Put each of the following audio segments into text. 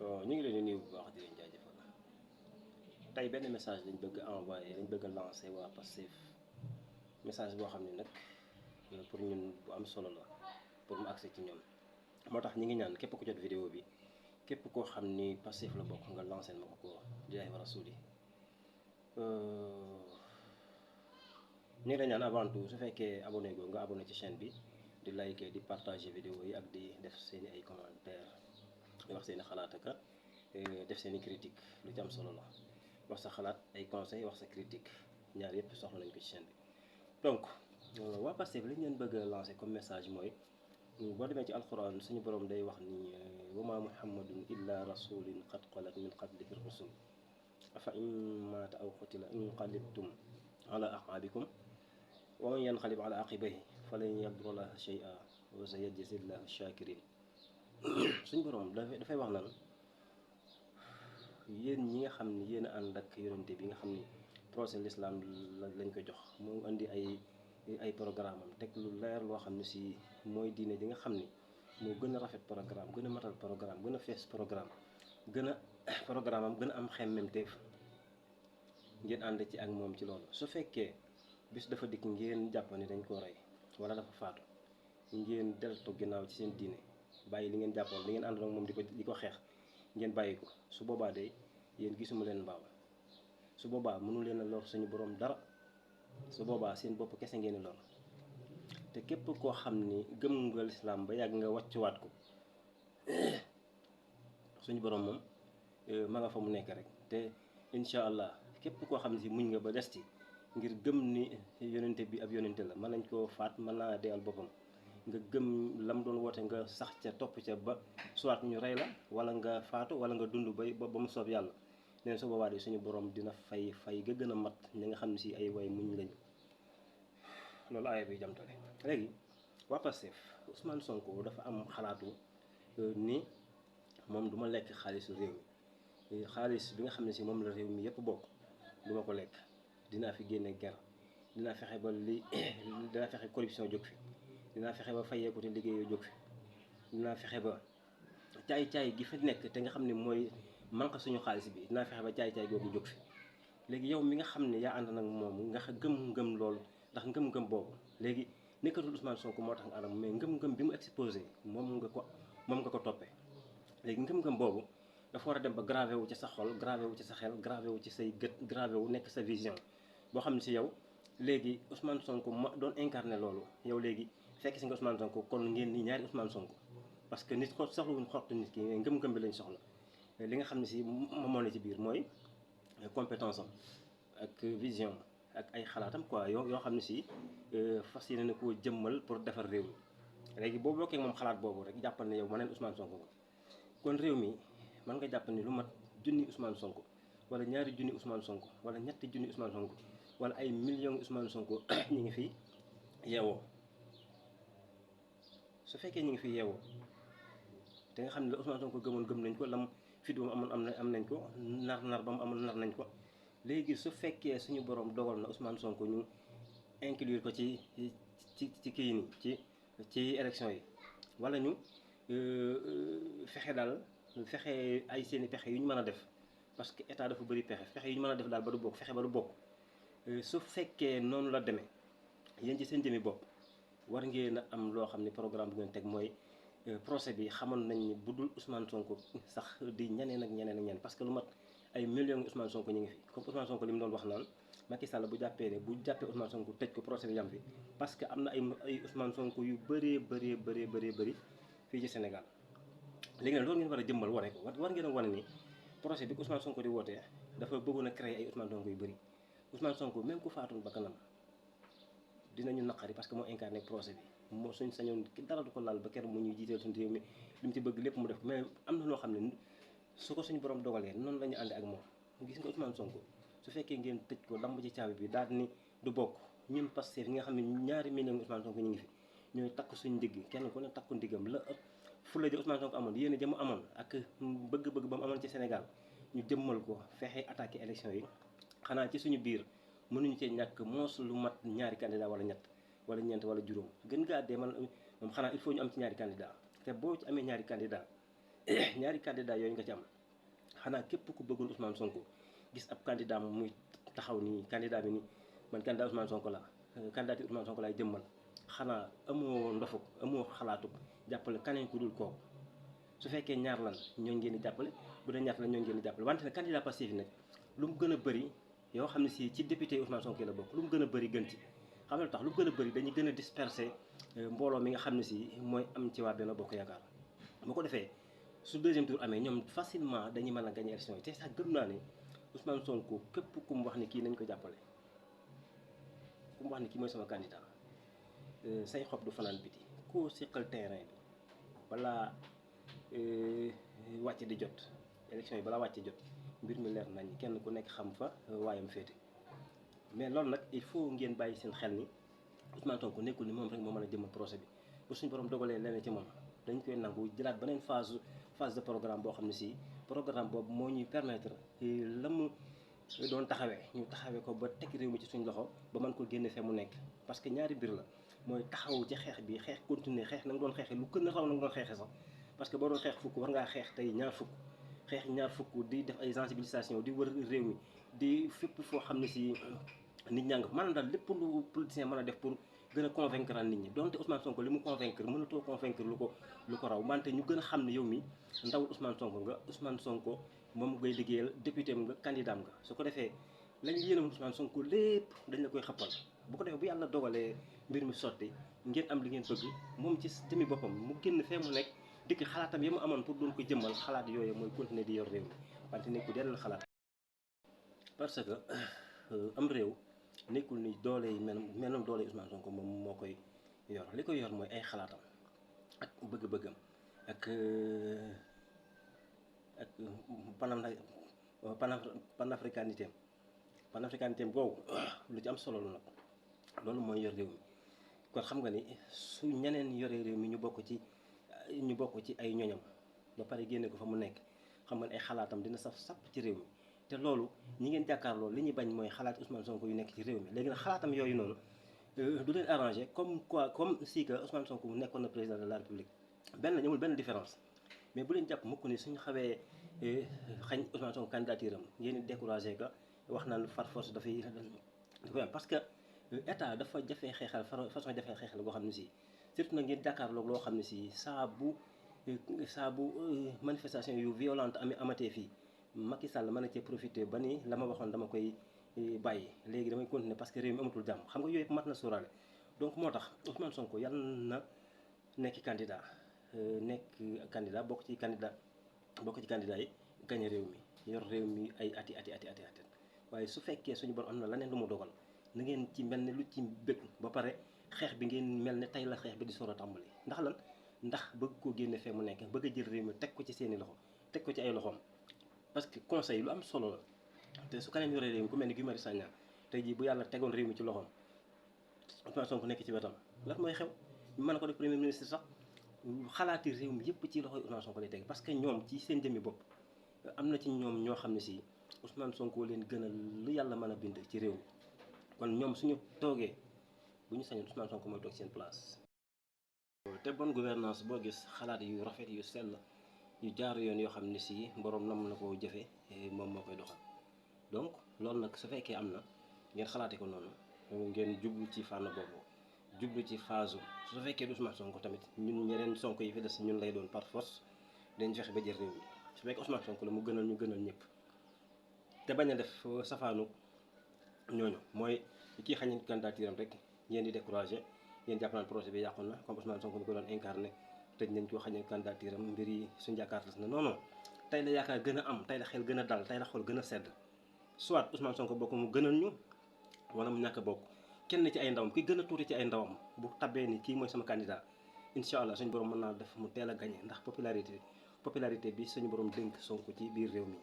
ñu ngi leen di nuyu bu baax di leen jaajëfal tey benn message lañ bëgg a envoyé lañ bëgg a lancé waa Pastef message boo xam ne nag pour ñun bu am solo la pour mu accès ci ñoom moo tax ñi ngi ñaan képp ku jot vidéo bi képp koo xam ni Pastef la bokk nga lancé ma ko jaahi wa rasuli ñu ngi la ñaan avant tout su fekkee abonné go nga abonné ci chaîne bi di liker di partager vidéo yi ak di def seeni ay commentaire di wax seeni xalaat ak def seeni critique lu ci am solo la wax sa xalaat ay conseil wax sa critique ñaar yëpp soxla nañ ko ci chaîne bi. donc waa Pastef li ñu leen bëgg a lancer comme message mooy boo demee ci alquran suñu borom day wax ni wa ma muhammadun illa rasulun qad xalat min qablihi rusul afa in maata aw qutila inqalabtum ala aqabikum wa man yanqalib ala aqibayhi falan yadurra shay'a wa sayajzi llahu shakirin. suñu borom dafay wax naan yéen ñi nga xam ni yéen a ànd ak yonente bi nga xam ni procès l'islam lañ ko jox mu indi ay programme am teg lu leer loo xam ne si mooy diine ji nga xam ni moo gën a rafet programme gën a matal programme gën a fees programme gën a programme am gën a am xemmemteef ngeen ànd ci ak moom ci loolu. su fekkee bis dafa dikk ngeen jàpp ni dañ koo rey wala dafa faatu ngeen deltu ginnaaw ci seen diine bàyyi li ngeen jàppoon li ngeen àndoon ak moom di ko xeex ngeen bàyyi ko su boobaa de yéen gisuma leen mbaaw su boobaa mënu leen a lor suñu borom dara su boobaa seen bopp kese ngeen di lor te képp koo xam ni gëm nga lislaam ba yàgg nga wàccuwaat ko suñu borom moom ma nga fa mu nekk rek. te incha allah képp koo xam ne si muñ nga ba des ci ngir gëm ni yonente bi ab yonente la mën nañ koo faat mën naa deyal boppam nga gëm lam doon woote nga sax ca topp ca ba soit ñu rey la wala nga faatu wala nga dund ba mu soob yàlla neen su boobaa de suñu borom dina fay ga gën a mat ñi nga xam ne si ay way muñ lañu. loolu aaya bi jamtale. léegi waa Pastef Ousmane Sonko dafa am xalaatu ni moom duma lekk xaalisu réew mi xaalis bi nga xam ne si moom la réew mi yëpp bokk duma ko lekk dinaa fi génne ger dinaa fexe ba dinaa fexe corruption jóg fi dinaa fexe ba fayeeku te liggéeyoo jóg fi dinaa fexe ba caay-caay gi fi nekk te nga xam ne mooy manque suñu xaalis bi dinaa fexe ba caay-caay googu jóg fi. léegi yow mi nga xam ne yaa ànd nag moom nga gëm-ngëm loolu ndax ngëm-ngëm boobu léegi nekkatul Ousmane Sonko moo tax nga àndam mais ngëm-ngëm bi mu exposé moom nga ko toppee. léegi ngëm-ngëm boobu dafa war a dem ba gravé wu ci sa xol gravé wu ci sa xel gravé wu ci say gët gravé wu nekk sa vision boo xam ne si yow léegi Ousmane Sonko ma doon incarné loolu yow léegi fekk si nga Ousmane Sonko kon ngeen ni ñaari Ousmane Sonko parce que nit soxlawuñ xottu nit ki ngëm-ngëm bi lañ soxla. li nga xam ne si moo ne ci biir mooy compétence am ak vision ak ay xalaatam quoi yoo xam ne si fas yéene na koo jëmmal pour defar réew mi. léegi boo bokkee moom xalaat boobu rek jàppal ne yow ma neen Ousmane Sonko ko kon réew mi mën nga jàpp ni lu mat junni Ousmane Sonko wala ñaari junni Ousmane Sonko wala ñetti junni Ousmane Sonko wala ay millions Ousmane Sonko ñi ngi fi yeewoo. su fekkee ñi ngi fi yeewoo te nga xam ne la Ousmane Sonko gëmoon gëm nañ ko lam fit ba mu amoon am nañ ko nar ba mu amoon nar nañ ko. léegi su fekkee suñu borom dogal na Ousmane Sonko ñu inclure ko ci kii nii ci élection yi wala ñu fexe daal fexe ay seeni pexe yu ñu mën a def parce que état dafa bëri pexe yu ñu mën a def daal ba du bokk fexe ba du bokk. su fekkee noonu la demee yéen ci seen jëmi bopp war ngeen a am loo xam ne programme bu ngeen teg mooy procès bi xamoon nañ ni bu dul Ousmane Sonko sax di ñeneen ak ñeneen parce que lu mat ay millions Ousmane Sonko ñu ngi fi comme Ousmane Sonko li mu doon wax naan Macky Sall bu jàppee Ousmane Sonko tëj ko procès bi yam fi parce que am na ay Ousmane Sonko yu bëri fii ci Sénégal. léegi nag loolu ngeen war a jëmbal wane ko war ngeen a wane ni procès bi Ousmane Sonko di wootee dafa bëggoon a créer ay Ousmane Sonko yu bëri. Ousmane Sonko même ku faatoon ba kanam dinañu naqari parce que moo incarné procès bi moo suñ sañoon dara du ko laal ba keroog mu ñuy jiiteel suñu réew mi li mu ci bëgg lépp mu def ko mais am na loo xam ne su ko suñu borom dogalee noonu la ñu àndee ak moom. gis nga Ousmane Sonko su fekkee ngeen tëj ko lamb ci caabi bi daal ni du bokk ñun Pastef ñi nga xam ne ñaari millions Ousmane Sonko ñu ngi fi ñooy takk suñu ndigg kenn ku ne takku ndiggam la fulla ja Ousmane Sonko amoon yéen a jëm amoon ak bëgg-bëgg ba mu amoon ci Sénégal ñu jëmmal ko fexe attaqué élection yi. xanaa ci suñu biir mënuñu cee ñàkk moos lu mat ñaari candidat wala ñett wala ñeent wala juróom gën gaa dee man moom xanaa il faut ñu am ci ñaari candidat te boo ci amee ñaari candidat ñaari candidat yooyu nga ci am xanaa képp ku bëggul Ousmane Sonko gis ab candidat moom muy taxaw nii candidat bi ni man candidat Ousmane Sonko la candidat Ousmane Sonko laay jëmmal xanaa amoo ndofuk amoo xalaatuk jàppale kaneen ku dul kooku. su fekkee ñaar lan ñooñu ngeen di jàppale bu dee ñaar lan ñooñu ngeen di jàppale wante nag candidat Pastef yi nag lu mu gën a bëri yoo xam ne si ci député Ousmane Sonko la bokk lu mu gën a bëri gën ci xam nga lu tax lu mu gën a bëri dañuy gën a disperser mbooloo mi nga xam ne si mooy am ci waa Benno Bokk Yaakaar bu ko defee su deuxième tour amee ñoom facilement dañuy mën a gagner élection yi te sax gëm naa ne Ousmane Sonko képp ku mu wax ne kii nañ ko jàppale ku mu wax ne kii mooy sama candidat say xob du fanaan biti koo siqal terrain bi balaa wàcc di jot élection yi balaa wàcc jot mbir mi leer nañ kenn ku nekk xam fa waayam féete mais loolu nag il faut ngeen bàyyi seen xel ni Ousmane Sonko nekkul ni moom rek moo mën a jëmmal projet bi bu suñu borom dogalee leneen ci moom dañ koy nangu jëlaat beneen phase de programme boo xam ne si programme boobu moo ñuy permettre la mu doon taxawee ñu taxawee ko ba teg réew mi ci suñ loxo ba mën ko génne fee mu nekk parce que ñaari mbir la mooy taxaw ci xeex bi xeex continuer xeex na nga doon xeexee lu gën a raw na nga doon xeexee sax parce que boo doon xeex fukk war ngaa xeex tey ñaar fukk di def ay sensibilisation di wër réew mi di fépp foo xam ne si nit ñaa nga maanaam daal lépp lu politicien mën a def pour gën a convaincre nit ñi donte Ousmane Sonko li mu convaincre mënatoo convaincre lu ko raw wante ñu gën a xam ne yow mi ndawul Ousmane Sonko nga Ousmane Sonko moom ngay liggéeyal député nga candidat nga su ko defee lañ yéene Ousmane Sonko lépp dañ la koy xappal bu ko defee bu yàlla dogalee mbir mi sotti ngeen am li ngeen bëgg moom ci jëmmi boppam mu génn fee mu nekk dikk xalaatam yi mu amoon pour doon ko jëmmal xalaat yooyu mooy continuer di yor réew mi wante nekkul yenn xalaat parce que am réew nekkul ni doole yi menum doole Ousmane Sonko moom moo koy yor li koy yor mooy ay xalaatam ak bëgg-bëggam ak panafricanité boobu lu ci am solo la nag loolu mooy yor réew mi kon xam nga ni su ñeneen yoree réew mi ñu bokk ci ay ñoñam ba pare génne ko fa mu nekk xam nga ne ay xalaatam dina saf sàpp ci réew mi te loolu ñi ngeen jàkkaarloo li ñuy bañ mooy xalaat Ousmane Sonko yu nekk ci réew mi léegi nag xalaatam yooyu noonu du leen arrangé comme si que Ousmane Sonko mu nekkoon na président de la République amul benn différence mais bu leen jàpp mukk ni suñu xawee xañ Ousmane Sonko candidature am ngeen di découragé que wax naan far force dafay am parce que état dafa jafee xeexal façon jafee xeexal boo xam ne si surtout nag ngeen jàkkaarloog loo xam ne si saa bu manifestation yu violente amatee fii Macky Sall mën na cee profité ba ni la ma waxoon dama koy bàyyi léegi damay continuer parce que réew mi amatul jàmm xam nga yooyu yëpp mat na sóoraale donc moo tax Ousmane Sonko yàlla na nekk candidat bokk ci candidat yi gañe réew mi yor réew mi ay ati waaye su fekkee suñu borom am na leneen lu mu dogal na ngeen ci mel ne lu ci bëgg ba pare xeex bi ngeen mel ne tey la xeex bi di soor a tàmbali ndax bëgg koo génne fee mu nekk bëgg a jël réew mi teg ko ci seeni loxo teg ko ci ay loxoom parce que conseil lu am solo la te su kanam yoree réew mi ku mel ni Guy Marius Sagna tey jii bu yàlla tegoon réew mi ci loxoom Ousmane Sonko nekk ci wetam lan mooy xew ñu mën a ko def premier ministre sax xalaati réew mi yëpp ci loxoy Ousmane Sonko lay teg parce que ñoom ci seen jëmmi bopp am na ci ñoom ñoo xam ne si Ousmane Sonko leen gën a lu yàlla mën a bind ci réew mi kon ñoom suñu toogee bu ñu sañoon Ousmane Sonko mooy toog seen place. te bonne gouvernance boo gis xalaat yu rafet yu sell yu jaar yoon yoo xam ne si borom nam na ko jëfe moom moo koy doxal donc loolu nag su fekkee am na ngeen xalaate ko noonu ngeen jublu ci fànn boobu jublu ci phase su fekkee du Ousmane Sonko tamit ñun ñeneen Sonko yi fi des ñun lay doon par force dañ fexe ba jël réew mi su fekkee Ousmane Sonko la mu gënal ñu gënal ñëpp te bañ a def safaanu ñooñu mooy kii xañ candidature am rek ngeen di découragé ngeen jàpp naan projet bi yàqu na comme Ousmane Sonko mi ko doon incarné tëj nañ ko xañ candidature am mbir yi suñu yaakaar tas na non tey la yaakaar gën a am tey la xel gën a dal tey la xol gën a sedd soit Ousmane Sonko bokk mu gënal ñu wala mu ñàkk a bokk kenn ci ay ndawam ki gën a tuuti ci ay ndawam bu tabee ni kii mooy sama candidat incha allah suñu borom mën naa def mu teel a gagné ndax popularité bi suñu borom dénk Sonko ci biir réew mi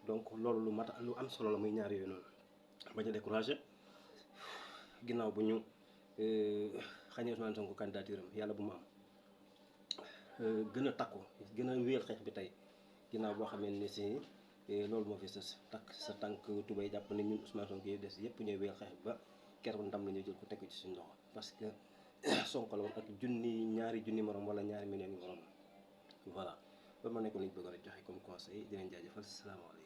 donc loolu lu am solo la muy ñaar yooyu noonu bañ a découragé ginnaaw bu ñu xañee Ousmane Sonko candidature am yàlla bu mu am gën a takku gën a wéyal xeex bi tey ginnaaw boo xamee ne si loolu moo fi sës takk sa tànk tubay jàpp ne ñun Ousmane Sonko yi des yëpp ñooy wéyal xeex bi ba keroog ndam la ñuy jël ko teg ko ci suñu loxo parce que Sonko la woon ak ñaari junni morom wala ñaari millions yi morom voilà loolu ma nekkoon lañ bëggoon a joxe comme conseil di leen jaajëfal salaamaaleykum